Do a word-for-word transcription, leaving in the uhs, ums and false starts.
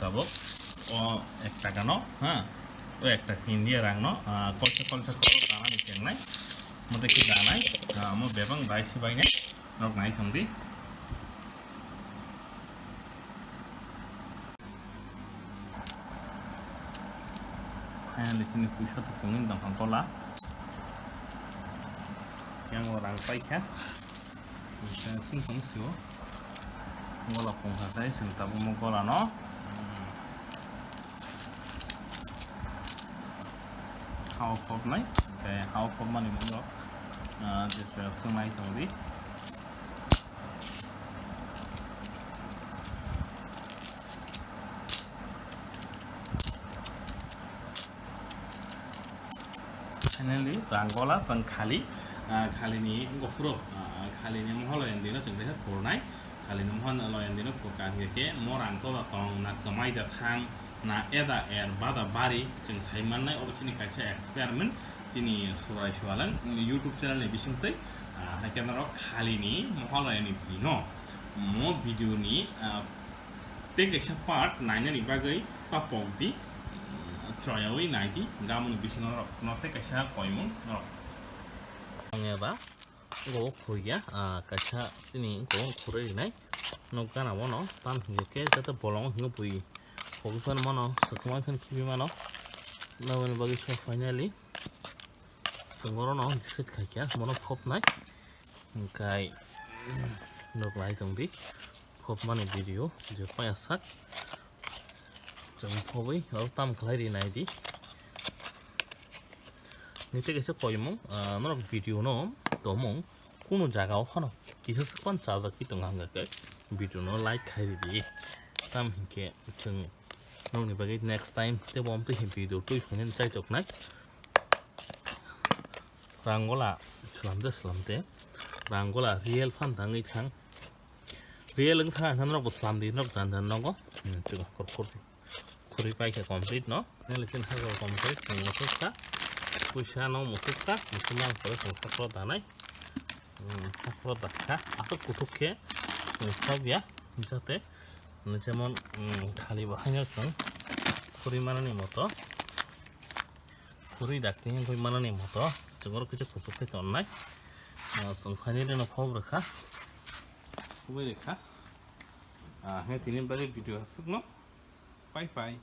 Tabuk o ek taka no, ha, o ek taka India rang no, ah, kolsa kolsa kol dana ni chengnai, mo tei khe danai, ah, mo bebang dai se bainai, norok nai thang di. Finally, chini puisa to tongwi tongkha gola. Yang o rang paikha. Sing song sio. Gola pungkha tei sing tabuk mo gola no. Hao khopnai. Tei hao khopmani mwngo. Ah, je swngnai tongdi. Finally, rang gola chwng khali, ah, khalini wngkha phuru, ah, khalini mohor loyang dino chwng teisa phurnai, khalini mohor loyang dino phurkha hwnkhe khe mo rang choda tong na kwmai da thang na eda er bada bari chwng sai mannai, obo chini kaisa experiment, chini Subrai Sualang, mm, YouTube channel ni bisingtwi, ah, hai khe norok khalini mohor loyang ni dino mo video ni, ah, tei kaisa part nainani bagwi papok di, mm, choyawi nai di, gamoni bisingo norok no tei kaisa koimung norok. Ang eba go khurya, ah, kaisa chini go khurwi rinai. Nok gana bono tam hinwi khe joto bolong hinwi bui khogwi phano mano, sokomai phano khibi mano. Naboni bagwi so finally chwng oro no decide khai kha mono khopnai. Hwnkhe nok lai tong di. Phobmani video je paya sak. Chwng phobwi oro tam khlai ri nai di. Nini tei kaisa koimung, ah, norok video no tongmung kunu jaga o phano kisa swk phano chajak pi tongo hwnka khe video no like khai ri di. Tam hinkhe chwng nokni bagwi next time tei bo amtwi video twi phunani chaitok nai. Rang gola slam de slam de. Rang gola real phan tangwi thang. Real wng thang khe norok bo slam di, norok jan jan nogo. Hmm, chugo, khur, khur di. Khurwi pai khe complete no. Neli chin hakor complete, chwng musuk kha. Puisa no musuk kha, musuk mang pore chwng hakro danai. Hmm, hakro da kha. Aswk kuthuk khe chwng khobya. Jate, jemon, hmm, khali bo haino chwng khurwi manani moto. Khurwi dakti wngwi manani moto, chwng oro kisa kuchuk khe tonnai. Ah, chwng finally no phob rwkha. Khubui rwkha. Ah, hwnkhe tini bagwi video aswkno. Bye bye.